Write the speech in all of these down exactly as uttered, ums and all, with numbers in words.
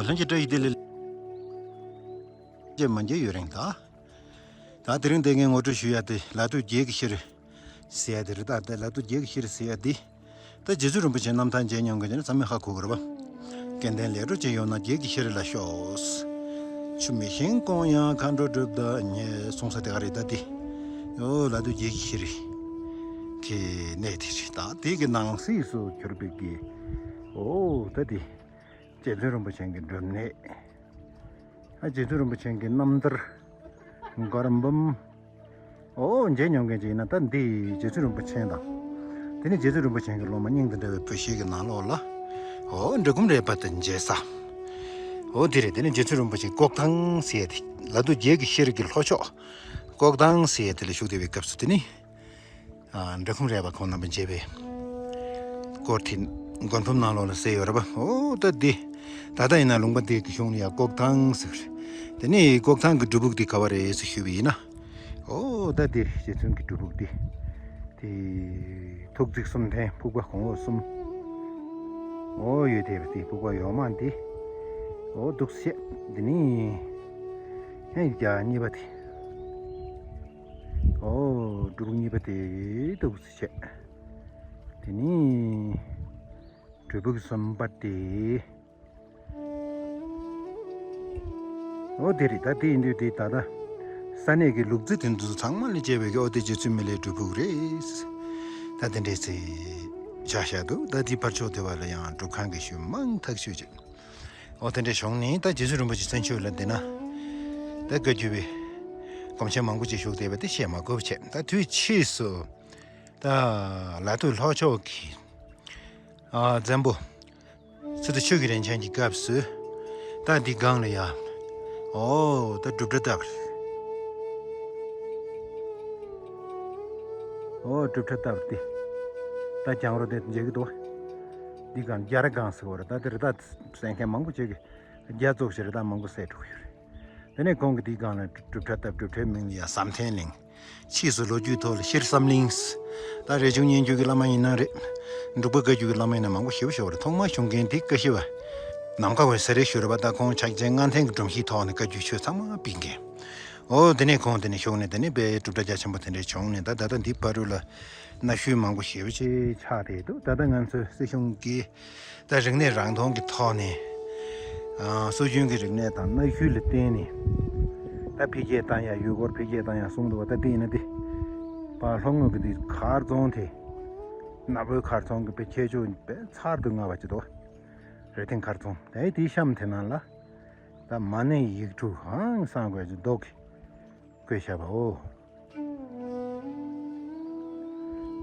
ལྷན་རྒྱས་བཀྲ་ཤིས་བདེ་ལེགས། རྗེས་མ་མཇལ་ཡུན་རིང་ད། ད་དེ་རིང་འདི་ངས་ངོ་སྤྲོད་ཞུ་ཡ་དེ་ལ་དུ་རྒྱལ་གྱི་ཤེར་ཟེར་ཡ་དེ་རེད། ད་ལ་དུ་རྒྱལ་གྱི་ཤེར་ཟེར་ཡ་དེ། ད་རྗེ་བཙུན་རིན་པོ་ཆེའི་རྣམ་ཐར་མཇལ་མྱོང་མཁན་ཅིག་ན་ཚང་མས་ཧ་གོ་གི་རེད་པ། སྐལ་ལྡན་ལས་འཕྲོ་ཅན་ཡོང་ན་རྒྱལ་གྱི་ཤེར་ལ་ཤོག། ཆུ་མིག་བཞིན་སྐོང་ཡང་མཁའ་འགྲོ་སྒྲུབ་ད་ཉེ་གསུངས་ས་དེ་ག་རེད་ད་དེ། ཨོ་ལ་དུ་རྒྱལ་གྱི་ཤེར་གྱི་གནས་དེ་རེད། ད་དེ་གི་ནང་གསེས་སུ་གྱུར་པའི་གི། ཨོ་ད་དེ། རྗེ་བཙུན་རིན་པོ་ཆེ་གི་སྒྲུབ་གནས། ཨ་རྗེ་བཙུན་རིན་པོ་ཆེ་གི་རྣམ་ཐར། མགར་འབུམ། ཨོ་མཇལ་མྱོང་མཁན་ཅིག་ཡིན་ན་ད་འདི་རྗེ་བཙུན་རིན་པོ་ཆེ་དང་། དེ་ནས་རྗེ་བཙུན་རིན་པོ་ཆེ་གི་སློབ་མ་སྙིང་དུ་འདྲ་བའི་བུ་ཤེས་ཀྱི་ནང་ལོགས་ལ། ཨོ་འབྲི་གུང་རས་པ་དང་མཇལ་ས། ཨོ་དེ་རེད། དེ་ནས་རྗེ་བཙུན་རིན་པོ་ཆེ་ལྐོག་ཐང་ཟེར་ཡ་དེ་ལ་དུ་རྒྱལ་གྱི་ཤེར་གྱི་ལྷོ་ཕྱོགས། ལྐོག་ཐང་ཟེར་ཡ་དེ་ལ་བཞུགས་བསྡད་པའི་སྐབས་སུ་དེ་ནི། ཨ་འབྲི་གུང་རས་པ་ཁོང་རྣམ་པ་མཇལ་བའི་སྐོར་དེ་མགུར་འབུམ་ནང་ལོགས་ལ་གསལ་ཡོད་རེད་པ། ཨོ་ད་འདི་ད་ལྟ་ཡིན་ན་ལུང་པ་འདི་གི་གཞུང་ལ་ཡང་ལྐོག་ཐང་ཟེར། དེ་ནས་ལྐོག་ཐང་གི་སྒྲུབ་ཕུག་འདི་ག་བ་རེད་ཟེར་ཞུས་པ་ཡིན་ན། ཨོ་ད་འདི་རྗེ་བཙུན་གྱི་སྒྲུབ་ཕུག་འདི། དེ་ཐུགས་བརྩེགས་གསུམ་ལྡན་ཕུག་པ་གོང་འོག་གསུམ། ཨོ་ཡོད་དེ་དེ་ཕུག་པ་ཡོག་མ་འདི། ཨོ་འདུག་སེ་བྱས་འདི་ནི། ཨེ་རྒྱ་གཉིས་པ་དེ། ཨོ་སྒྲུབ་ཕུག་གཉིས་པ་དེ་འདུག་སེ་བྱས། དེ་ནི་སྒྲུབ་ཕུག་གསུམ་པ་དེ། ཨོ་དེ་རེད། ད་དེ་ཡིན་དུས་དེ་ད་ལྟ་ས་གནས་ཀྱི་ལུག་རྫི་དེ་ཚོ་ཚང་མ་ལ་བཅས་པའི་ཨོ་དེ་རྗེ་བཙུན་མི་ལའི་སྒྲུབ་ཕུག་རེད། ད་དེ་འདྲས་ཚེ་ཆ་བཞག་འདུག་ད་དེ་ཕར་ཕྱོགས་དེ་བ་ལ་ཡང་སྒྲུབ་ཁང་གི་ཤུལ་མང་ཐག་ཆོད་ཅིག་ཨོ་དེ་འདྲས་བྱུང་ནས་ད་རྗེ་བཙུན་རིན་པོ་ཆེ་བཙུན་ཆོས་ལ་བསྡད་ན། ད་བཀའ་བརྒྱུད་པའི་སྒོམ་ཆེན་མང་པོ་ཅིག་བཞུགས་བསྡད་པ་དེ་བཤད་མ་དགོས་པ་བྱས། ད་དུས་ཕྱིས་སུ་ད་ལ་དུ་ལྷོ་ཕྱོགས་ཀྱི་ཨ་བཙན་པོ་སི་ཏུ་ཆོས་ཀྱི་རིན་ཆེན་གྱི་སྐབས་སུ་ད་འདི་སྒང་ལ་ཡ། ཨོ་ད་སྒྲུབ་གྲྭ་བཏབ་རེད། ཨོ་སྒྲུབ་གྲྭ་བཏབ་སྟེ། ད་གྱང་རོ་དེ་མཇལ་གྱི་འདུག་འདི་སྒང་རྒྱ་ར་སྒང་ཟེར་བ་རེད། ད་དེ་རི་དྭགས་གསོད་མཁན་མང་པོ་ཅིག་གིས་རྒྱ་བཙུགས་ཤིག་རི་དྭགས་མང་པོ་བསད་འགྲོ་གི་ཡོད་རེད། དེ་ནས་ཁོང་གིས་འདི་སྒང་ལ་སྒྲུབ་གྲྭ་བཏབ། སྒྲུབ་གྲྭའི་མིང་ལ་ཡ་ཟམ་ཐེན་གླིང་། ཕྱིས་སུ་ལོ་རྒྱུས་ཐོག་ལ་ཤེར་ཟམ་གླིང་། ད་རས་ཆུང་སྙན་བརྒྱུད་ཀྱི་བླ་མ་ཡིན་ན་རེད། འབྲུག་པ་བཀའ་བརྒྱུད་ཀྱི་བླ་མ་ཡིན་ན་མང་པོ་ཞེ་པོ་ཞིག་ཡོད་རེད། ཐོག་མར་བྱུང་མཁན་དེ་ཀ་ཤི་པ། ནམ་མཁའ་བའི་ཟེར་རེ་ཞུ་རེད་པ། ད་ཁོང་ཕྱག་ཆེན་ལྔ་ལྡན་གྱི་སྒྲོམ་གཞིའི་ཐོག་ནས་བཀའ་བརྒྱུད་ཆོས་ཚང་མ་སྤེལ་མཁན། ཨོ་དེ་ནས་ཁོང་དེ་ནས་བཞུགས་ནས་དེ་ནས་དཔེ་སྒྲུབ་གྲྭ་རྒྱ་ཆེན་པོ་དེ་འདྲས་བྱུང་ནས་ད་ད་ལྟ་འདི་བར་དུ་ལ་གནའ་ཤུལ་མང་པོ་ཞེ་པོ་ཅིག་ཆགས་བསྡད་འདུག་ད་ལྟ་ང་ཚོའི་སྲིད་གཞུང་གིས། ད་རིག་གནས་རང་མཐོང་གི་ཐོག་ནས། ཨ་སྲོལ་རྒྱུན་གྱི་རིག་གནས་དང་གནའ་ཤུལ་ལ་བརྟེན་ནས། ད་འཕེལ་རྒྱས་བཏང་ཡ། ཡུལ་སྐོར་འཕེལ་རྒྱས་བཏང་ཡ་གསུངས་འདུག་བ། ད་དེ་ཡིན་ན་དེ། པ་ལྷོ་ངོས་ཀྱི་དེ་མཁར་རྫོང་དེ། གནའ་བོའི་མཁར་རྫོང་གི་དཔེ་ཁྱད་ཆོས་དཔེ་ཚར་དུ་དངར་བ་ཅིག་འདུག་རེ་ཐིང་མཁར་རྫོང་དེ་དེའི་གཤམ་དེ་ནང་ལ། ད་མ་ཎི་ཡིག་དྲུག་ཧང་སང་དགོས་ཀྱི་འདུག་གི། བཀོད་བཞག་པའོ།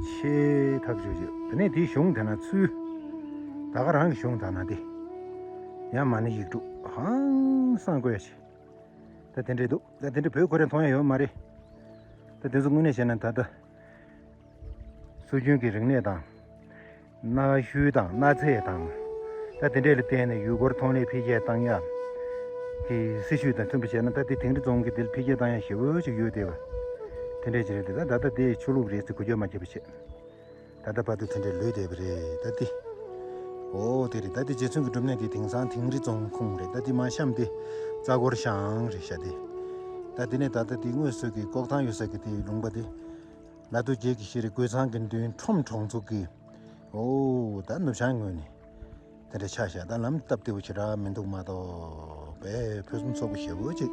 ཆེས་ཐག་ཆོད་ཅིག་དེ་ནས་དེའི་གཞུང་དེ་ན་ཚུལ། ད་ག་རང་གི་གཞུང་དག་ན་དེ། ཡང་མ་ཎི་ཡིག་དྲུག་ཧང་སང་བཀོད་ཡ་ཆེ། ད་དེ་འདྲས་འདུག་ད་དེ་འདྲས་བོད་ཁོ་རང་མཐོང་ཡ་ཡོད་མ་རེད། ད་དེ་ཚོ་དངོས་གནས་བཤད་ན་ད་ལྟ། སྲོལ་རྒྱུན་གྱི་རིག་གནས་དང་། གནའ་ཤུལ་དང་གནའ་རྫས་དང་། ད་དེ་འདྲས་ལ་བརྟེན་ནས་ཡུལ་སྐོར་ཐོན་ལས་འཕེལ་རྒྱས་བཏང་ཡ། དེ་སྲིད་བྱུས་དང་མཐུན་པ་བྱས་ན་ད་དེ་དིང་རི་རྫོང་གི་དེ་ལ་འཕེལ་རྒྱས་བཏང་ཡ་ཞེ་པོ་ཅིག་ཡོད་བསྡད་པ། དེ་འདྲས་ཅིག་རེད་དེ། ད་ད་ལྟ་དེ་ཆོས་ལུགས་རེད་ཟེར་གོ་རྒྱུ་མ་བརྒྱབ་པ་བྱས། ད་ལྟ་བར་དུ་དེ་འདྲས་ལུས་བསྡད་པ་རེད་ད་དེ། ཨོ་དེ་རེད། ད་དེ་རྗེ་བཙུན་གྱི་སྒྲུབ་གནས་དེ་དེང་སང་དིང་རི་རྫོང་ཁོངས་རེད། ད་དེ་མ་གཤམ་དེ་རྩ་འཁོར་ཤང་རེད་ཤག་དེ། ད་དེ་ནས་ད་ལྟ་དེ་དངོས་སུ་གི་ལྐོག་ཐང་ཡོད་ས་གི་དེ་ལུང་པ་དེ། ལ་དུ་རྒྱལ་གྱི་ཤེས་རིག་ཀུན་ཚང་གི་མདུན་ཁྲོམ་གྲོང་ཚོ་གི། ཨོ་ད་ནུབ་བྱང་ངོས་ནས། དེ་འདྲ་ཆ་བཞག་ད་ལམ་སྟབས་བདེ་བོ་ཞེ་དྲག་མི་འདུག་མ་གཏོགས། དཔེ་ཕུན་སུམ་ཚོགས་པོ་ཞེ་པོ་ཅིག་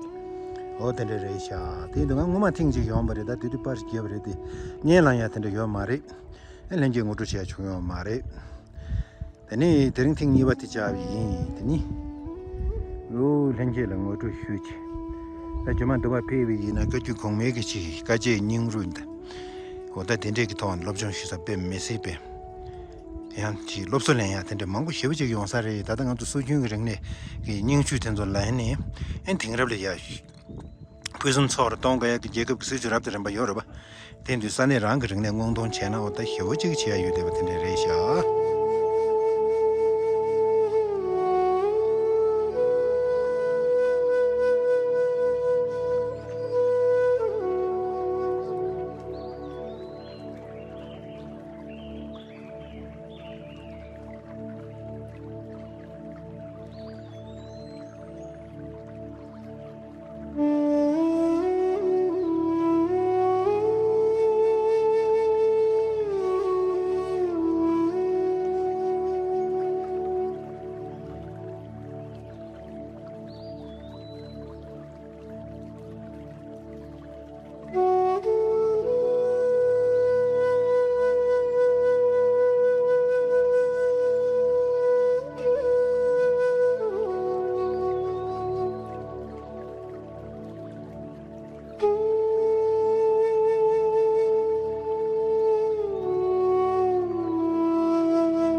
ཨོ་དེ་འདྲ་རེད་ཤག་དེ་ཡིན་དུས་ང་སྔོན་མ་ཐེངས་གཅིག་ཡོང་བ་རེད། ད་དེ་དུས་པར་བརྒྱབ་པ་རེད་དེ། བརྙན་ལ་ཡང་དེ་འདྲ་ཡོད་མ་རེད། ཨེ་ལྷན་རྒྱས་ངོ་སྤྲོད་བྱས་བྱུང་ཡོད་མ་རེད། དེ་ནས་དེ་རིང་ཐེངས་གཉིས་པ་དེ་བཅར་བ་ཡིན། དེ་ནི། ཨོ་ལྷན་རྒྱས་ལ་ངོ་སྤྲོད་ཞུས་ཀྱི། ད་རྗེས་མ་འདི་བ་ཕེབས་པ་ཡིན་ན་བཀའ་བརྒྱུད་གོང་མའི་གི་ཅིག་དཀའ་སྤྱད་སྙིང་རུས་འདི། འོ་ད་དེ་འདྲས་ཀྱི་ཐོག་ནས་སློབ་སྦྱོང་ཞུ་ས་དཔེ་མི་སྲིད་པས། ཡང་ཅིག་སློབ་གསོ་ལེན་ཡ་དེ་འདྲས་མང་པོ་ཞེ་པོ་ཅིག་ཡོང་ས་རེད། ད་ལྟ་ང་ཚོ་སྲོལ་རྒྱུན་གྱི་རིག་གནས་ཀྱི་སྙིང་བཅུད་དེ་ཚོ་ལེན་ནས་ཨེ་དེང་རབས་ལ་ཡ། ཕུན་སུམ་ཚོགས་རུ་གཏོང་དགོས་ཡ་གི་རྒྱལ་ཁབ་ཀྱི་སྲིད་བྱུས་རབ་དང་རིམ་པ་ཡོད་རེད་པ། དེ་དུས་ས་གནས་རང་གི་རིག་གནས་སྔོག་འདོན་བྱས་ན་འོ་ད་ཞེ་པོ་ཅིག་བྱེད་ཡ་ཡོད་བསྡད་པ་དེ་འདྲས་རེད་ཤག